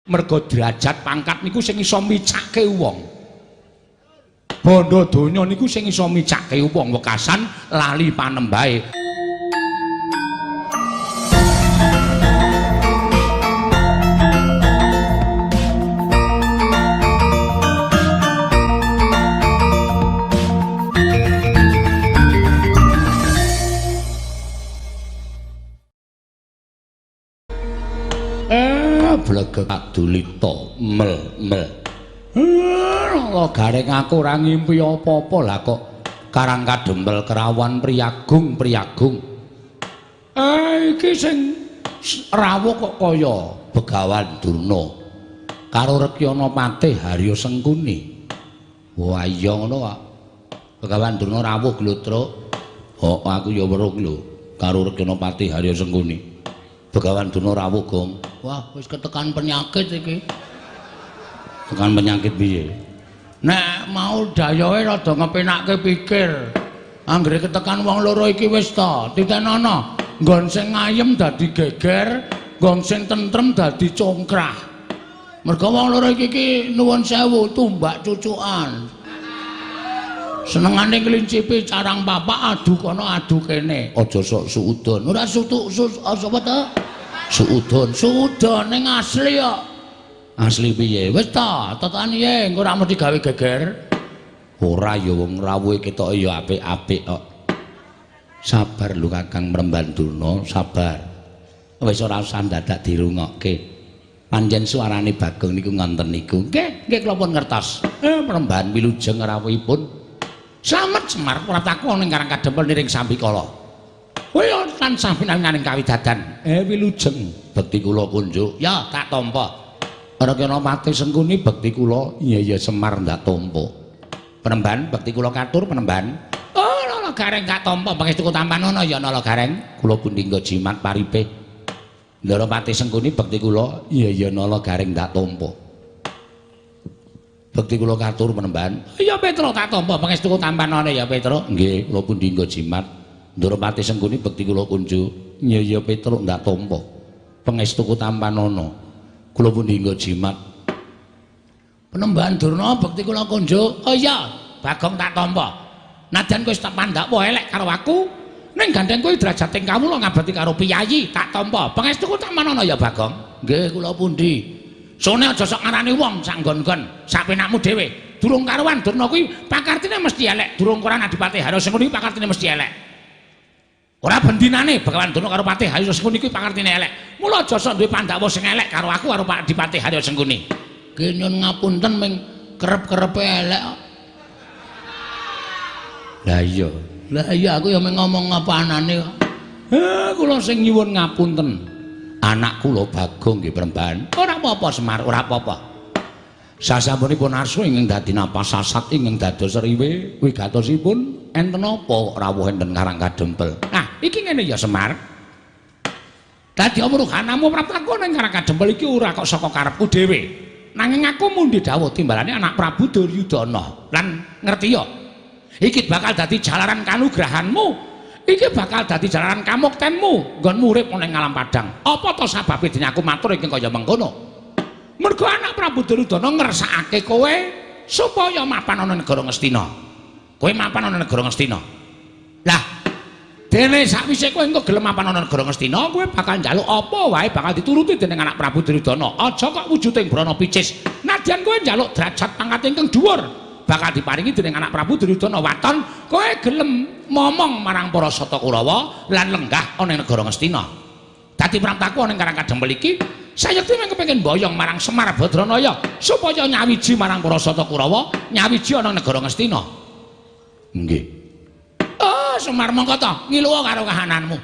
Mergo derajat pangkat niku sing iso micake wong. Bondo donya niku sing iso micake wong wekasan lali panembahe. Blegek Dulita mel mel. Lho gareng aku ora ngimpi apa-apa lah kok Karang Kadempel kerawan priyagung priyagung. Iki sing rawuh kok kaya Begawan Durna karo Rekyana Patih Harya Sengkuni. Wah iya ngono kok. Begawan Durna rawuh glodrok. Oh aku ya weruh lho karo Rekyana Patih Harya Sengkuni. Begawan Durna rawuh gong. Wah, wis ketekan penyakit iki. Tekan penyakit piye? Nek mau dayohe rada ngepenakke pikir. Anggere ketekan wong loro iki wis ta, titenono. Nggon sing ayem dadi geger, nggon sing tentrem dadi congkrah. Mergo wong loro iki iki nuwun sewu tumbak cucukan. Senengane klincipi carang papak adu kono adu kene. Aja sok suudon. Ora sutuk sus apa ta? Suudon, suudon ning asli kok. Asli piye? Wis ta, tekan piye engko ora mesti gawe geger. Ora ya wong rawuhe ketoke ya apik-apik kok. Sabar lho Kakang Mremban Durna, sabar. Wis ora usah dadak dirungokke. Pancen suarane Bagong niku ngonten niku. Nggih, nggih kula pun ngertos. Mremban wilujeng rawuhipun. Slamet Semar praptaku ning Karang Kadempel niring sambikala. Kowe tansah pinanganing kawidadan. Wilujeng bekti kula kunjuk. Ya, tak tampa. Rekyana Patih Sengkuni bekti kula. Iya iya Semar ndak tampa. Penemban bekti kula katur penemban. Oh, Nala Gareng gak tampa pangestuku tampanono ya Nala Gareng. Kula pundi nggo jimat paripe. Ndara Patih Sengkuni bekti kula. Iya iya Nala Gareng ndak tampa. Bekti kula katur penemban. Iya Petro tak tampa pangestuku tampanono ya Petro. Nggih, kula pundi nggo jimat. Ndara Patih Sengkuni bekti kula kunjuk. Iya iya Petro ndak tampa. Pangestuku tampanono. Kula pundi nggo jimat. Penemban Durna bekti kula kunjuk. Oh iya, Bagong tak tampa. Najan kowe wis tak pandakwa elek karo aku, ning gandeng kowe derajating kawula ngabekti karo piyayi tak tampa. Pangestuku tampanono ya Bagong. Nggih, kula pundi. Sone aja sok ngarani wong sak nggon-nggon, sak penakmu dhewe. Durung karuan Durna kuwi pakartine mesti elek, durung karuan Adipati Harya Sengkuni pakartine mesti elek. Ora bendinane Begawan Durna karo Patih Harya Sengkuni kuwi pakartine elek. Mula aja sok duwe pandhawa sing elek karo aku karo Pak Adipati Harya Sengkuni. Nggih nyun ngapunten ming kerep-kerepe elek kok. Lah iya. Lah iya aku ya mung ngomong apa anane kok. Kula sing nyuwun ngapunten. Anak kula Bagong nggih Premban. Ora apa-apa Semar, ora apa-apa. Sasampunipun arsa ingkang dadi napas sasat ingkang dados riwe wigatosipun enten apa rawuh enten Karang Kadempel. Nah, iki ngene ya Semar. Dadi amruhanamu praptaku ning Karang Kadempel iki ora kok saka karepku dhewe. Nanging aku mundi dawuh timbalane anak Prabu Duryudana. Lan ngerti ya? Iki bakal dadi jalaran kanugrahanmu. Iki bakal dadi jalaran kamuktenmu nggonmu urip ning alam padang. Apa to sababe dene aku matur iki kaya mengkono? Mergo anak Prabu Duryudana ngersakake kowe supaya mapan ana negara Ngastina. Kowe mapan ana negara Ngastina. Lah, dene sakwise kowe engko gelem mapan ana negara Ngastina, kowe bakal njaluk apa wae bakal dituruti dening anak Prabu Duryudana. Aja kok wujuding brana picis. Nadyan kowe njaluk derajat pangkat ingkang dhuwur, bakal diparingi dening anak Prabu Duryudana. Waton kowe gelem momong marang para Sata Kurawa lan lenggah ana ing negara Ngastina. Dadi praptaku ana ing Karang Kadempel iki sayekti mung kepengin boyong marang Semar Badranaya supaya nyawiji marang para Sata Kurawa, nyawiji ana ing negara Ngastina. Nggih. Oh, Semar mongko ta ngiluwa karo kahananmu.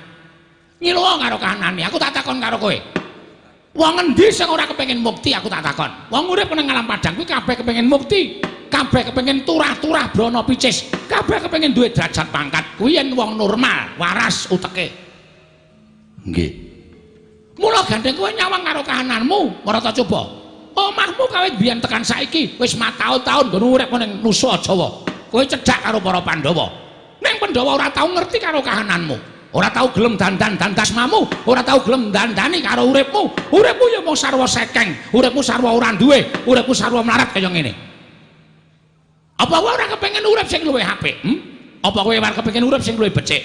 Ngiluwa karo kahanane, aku tak takon karo kowe. Wong endi sing ora kepengin mukti aku tak takon. Wong urip nang alam padang kuwi kabeh kepengin mukti. Kabeh kepengin turah-turah brana picis, kabeh kepengin duwe derajat pangkat. Kuwi yen wong normal, waras uteke. Nggih. Mula gandeng kowe nyawang karo kahananmu, ora ta coba. Omahmu kawit biyen tekan saiki wis mataun-taun nggon urip ning Nusa Jawa. Kowe cedhak karo para Pandhawa. Ning Pandhawa ora tau ngerti karo kahananmu. Ora tau gelem dandan dandasmamu, ora tau gelem dandani karo uripmu. Uripmu ya mung sarwa sekeng, uripmu sarwa ora duwe, uripmu sarwa mlarat kaya ngene. Apa kowe ora kepengin urip sing luwih apik? Apa kowe ora kepengin urip sing luwih becik?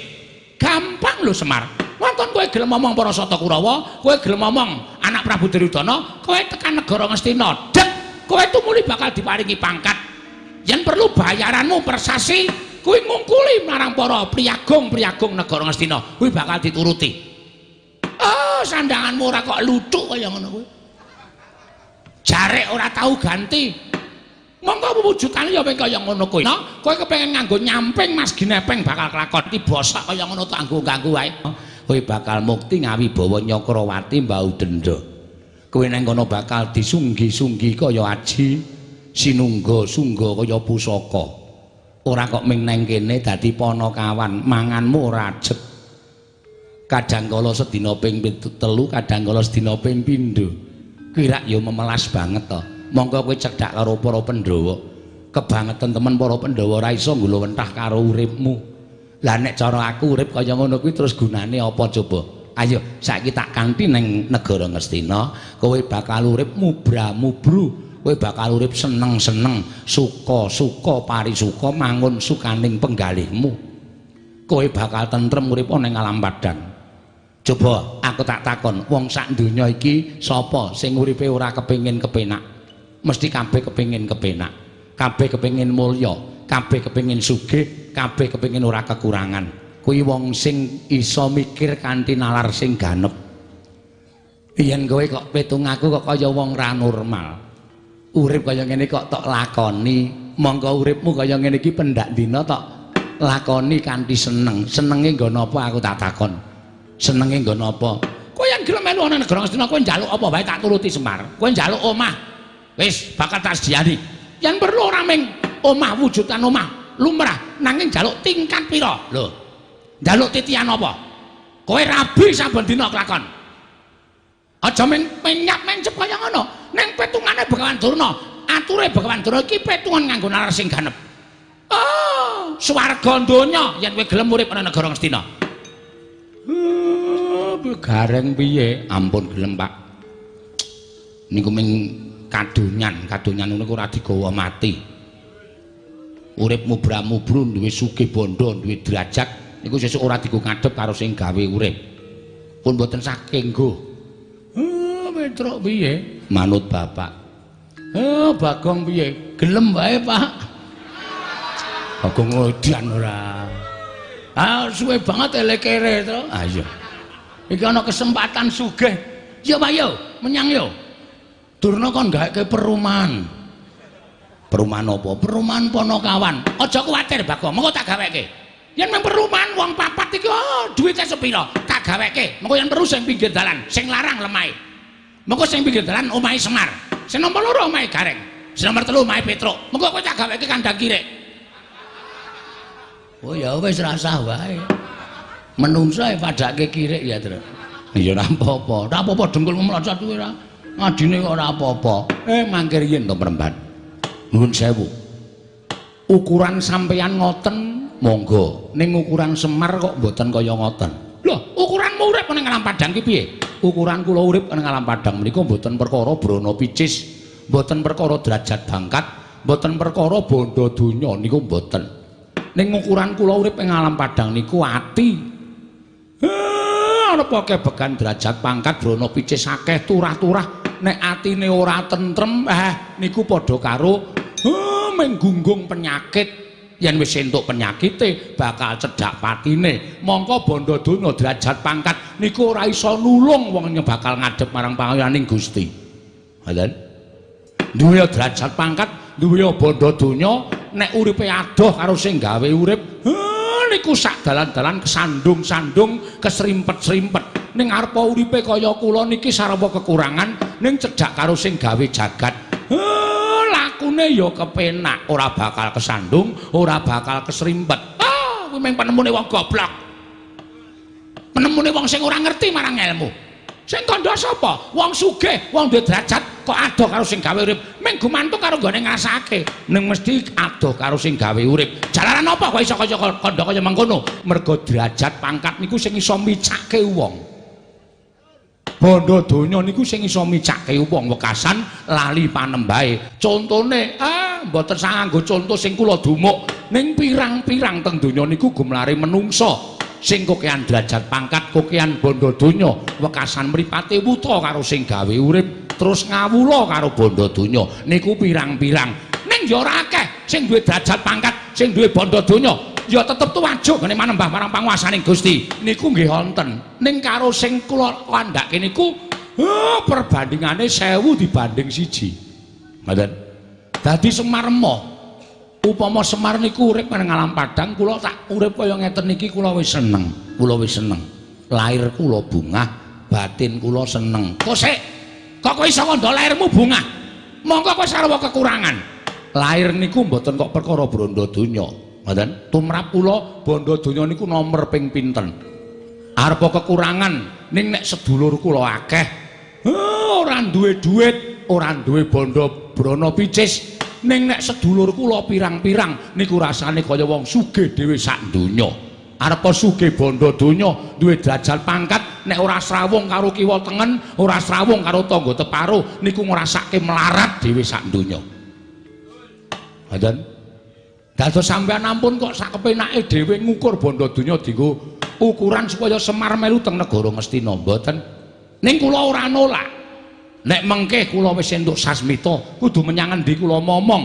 Gampang lho Semar. Wonten kowe gelem ngomong para Sata Kurawa, kowe gelem ngomong anak Prabu Duryudana, kowe tekan negara Ngastina, dek, kowe tumuli bakal diparingi pangkat. Yen perlu bayaranmu persasi, kuwi ngungkuli marang para priyagung-priyagung negara Ngastina, kuwi bakal dituruti. Oh, sandanganmu ora kok luthuk kaya ngono kuwi. Jarek ora tau ganti. Monggo wujudane ya kaya ngono kuwi. Nah, kowe kepengin nganggo nyamping Mas Ginepeng bakal kelakon. Iki bosok kaya ngono tak nganggo wae. Kowe bakal mukti ngawibawa Nyakrawati mbau denda. Kowe nang kono bakal disunggi-sunggi kaya aji, sinungga-sungga kaya pusaka. Ora kok ming nang kene dadi panakawan, manganmu ora ajeg. Kadang kala sedina ping 3, kadang kala sedina ping pindho. Kuwi rak ya memelas banget to. Monggo kowe cedhak karo para Pandhawa. Kebangetan temen para Pandhawa ora iso nggulawentah karo uripmu. Lah nek cara aku urip kaya ngono kuwi terus gunane apa coba? Ayo saiki tak kanthi ning negara Ngastina, kowe bakal urip mubra-mubru, kowe bakal urip seneng-seneng, suka-suka parisuka mangun sukaning penggalihmu. Kowe bakal tentrem urip ning alam padang. Coba aku tak takon, wong sak donya iki sapa sing uripe ora kepengin kepenak? Mesti kabeh kepengin kepenak, kabeh kepengin mulya, kabeh kepengin sugih, kabeh kepengin ora kekurangan. Kuwi wong sing iso mikir kanthi nalar sing ganep. Yen kowe kok pitung aku kok kaya wong ra normal. Urip kaya ngene kok tok lakoni, mongko uripmu kaya ngene iki pendak dina tok lakoni kanthi seneng. Senenge nggo napa aku tak takon. Senenge nggo napa? Kowe yen gelem melu ana negara Ngastina kowe njaluk apa wae tak turuti Semar. Kowe njaluk omah, wis bakal tak sediani. Yen perlu ora ming omah wujudan omah lumrah, nanging njaluk tingkat pira? Lho. Njaluk titian apa? Kowe rabi saben dina kelakon. Aja ming menyap mencep kaya ngono. Ning petungane Begawan Durna, ature Begawan Durna iki petungan nganggo nalar sing ganep. Oh, swarga donya yen kowe gelem urip ana negara Ngastina. Gareng piye? Ampun gelem, Pak. Niku ming kadonyan, kadonyan niku ora digawa mati. Urip mubra-mubru duwe sugih bondo, duwe derajat niku sesuk ora digo ngadhep karo sing gawe urip. Pun mboten saking nggo. Petruk piye? Manut bapak. Bagong piye? Gelem wae, Pak. Bagong odian ora. Ah, suwe banget elekere to. Ah iya. Iki ana kesempatan sugih. Yo Pak yo, menyang yo. Durna kon gawekke perumahan. Perumahan apa? Perumahan Panakawan. Aja kuwatir Bagong, mengko tak gaweke. Yen nang perumahan wong papat iki oh, duwite sepira? Tak gaweke. Mengko yen perlu sing pinggir dalan, sing larang lemahe. Mengko sing pinggir dalan omahe Semar. Sing nomor 2 omahe Gareng. Sing nomor 3 omahe Petruk. Mengko kowe tak gaweke kandang kirik. Oh ya wis rasah wae. Menungso e padake kirik ya, Tru. Ya ora apa-apa. Ora apa-apa dengkul mlocot kuwi ora. Ngadine kok ora apa-apa. Mangkir yen to Mremban. Nuwun sewu. Ukuran sampeyan ngoten monggo. Ning ukuran Semar kok mboten kaya ngoten. Lho, ukuranmu urip ning alam padang ki piye? Ukuran kula urip ning alam padang menika mboten perkara brana picis, mboten perkara derajat bangkat, mboten perkara bondo donya niku mboten. Ning ukuran kula urip ing alam padang niku ati. Arep kebegan derajat pangkat brana picis akeh turah-turah, nek atine ora tentrem niku padha karo menggunggung penyakit. Yen wis entuk penyakite bakal cedhak patine. Mongko bondo donya derajat pangkat niku ora iso nulung wong bakal ngadhep marang pangayaning Gusti. Ngoten. Duwe derajat pangkat, duwe bondo donya, nek uripe adoh karo sing gawe urip, niku sak dalan-dalan kesandung-sandung, kesrimpet-srimpet. Ning arepa uripe kaya kula niki sarwa kekurangan, ning cedhak karo sing gawe jagat. Lakune ya kepenak, ora bakal kesandung, ora bakal kesrimpet. Kuwi mung penemune wong goblok. Penemune wong sing ora ngerti marang ilmu. Sing kandha sapa? Wong sugih, wong duwe derajat kok adoh karo sing gawe urip. Ming gumantung karo nggone ngrasake. Ning mesti adoh karo sing gawe urip. Jalaran apa kok iso kaya kandha kaya mengkono? Mergo derajat pangkat niku sing iso micake wong. Bondo donya niku sing iso micake wong wekasan lali panembahe. Contone, mboten sah nganggo conto sing kula dumuk. Ning pirang-pirang teng donya niku gumlare menungsa sing kokean derajat pangkat, kokean bondo donya, wekasan mripate wuta karo sing gawe urip, terus ngawula karo bondo donya. Niku pirang-pirang. Ning ya ora akeh sing duwe derajat pangkat, sing duwe bondo donya, ya tetep tuwajuk ngene manembah marang panguwasaning Gusti. Niku nggih wonten. Ning karo sing kula kandhake niku perbandingane 1000 dibanding 1. Ngoten. Dadi Semar emoh. Upama Semar niku urip nang alam padang, kula tak urip kaya ngeten niki kula wis seneng. Kula wis seneng. Lahir kula bungah, batin kula seneng. Kosek, kok kowe iso ngandha lahirmu bungah? Monggo kowe sarwa kekurangan. Lahir niku mboten kok perkara bondo donya. Ngoten. Tumrap kula bondo donya niku nomer ping pinten. Arepa kekurangan ning nek sedulur kula akeh, ora duwe duit, ora duwe bondo brana picis. Ning nek sedulur kula pirang-pirang niku rasane kaya wong sugih dhewe sak donya. Arepa sugih bondo donya, duwe derajat pangkat, nek ora srawung karo kiwa tengen, ora srawung karo tangga teparo, niku ngrasake melarat dhewe sak donya. Ngoten. Dados sampeyan ampun kok sak kepenake dhewe ngukur bondo donya dienggo ukuran supaya Semar melu teng negara Ngastina, mboten. Ning kula ora nolak. Nek mengke kula wis entuk sasmita, kudu menyang endi kula momong.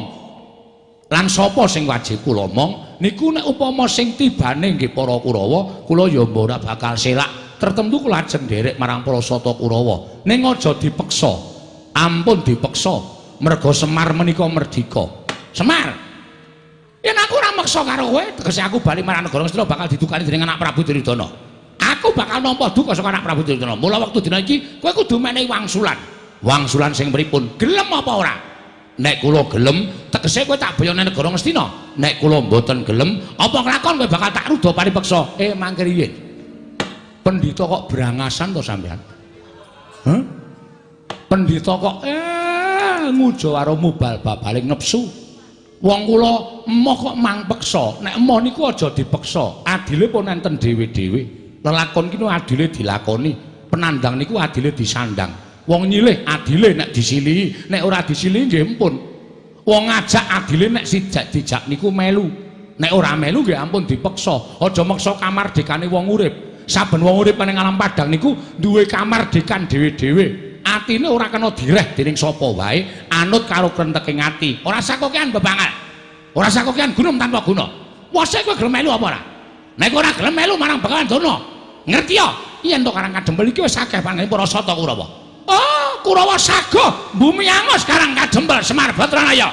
Lan sapa sing wajib kula omong niku nek upama sing tibane nggih para Kurawa, kula ya ora bakal selak. Tertentu kula ajeng nderek marang para Sata Kurawa. Ning aja dipeksa. Ampun dipeksa. Merga Semar menika merdika. Semar. Yen aku ora meksa karo kowe, tegese aku bali marang negara Ngastina bakal didukani dening anak Prabu Duryudana. Aku bakal nampa duka saka anak Prabu Duryudana. Mula wektu dina iki kowe kudu menehi wangsulan. Wangsulan sing pripun? Gelem apa ora? Nek kula gelem, tegese kowe tak boyone negara Ngastina. Nek kula mboten gelem, apa nglakon kowe bakal tak ruda paripeksa? Mangke riyin. Pendhita kok brangasan to sampean? Hah? Pendhita kok ngujo karo mubal babaling nepsu. Wong kula emoh kok mang peksa. Nek emoh niku aja dipeksa. Adile pun enten dhewe-dhewe. Lelakon ki adile dilakoni, penandang niku adile disandang. Wong nyilih adile nek disilihi, nek ora disilihi nggih ampun. Wong ngajak adile nek sijak dijak niku melu. Nek ora melu nggih ampun dipeksa. Aja meksa kamardikane wong urip. Saben wong urip ning alam padang niku duwe kamardikan dhewe-dhewe. Atine ora kena direh dening sapa wae, anut karo krenteke ati. Ora sakokean bebangal. Ora sakokean gunung tanpa guna. Wase kowe gelem melu apa ora? Nek ora gelem melu marang Begawan Durna. Ngerti ya? Yen to Karang Kadempel iki wis akeh panggene para Sata Kurawa. Oh, Kurawa sago bumi angus Karang Kadempel Semar Batranaya.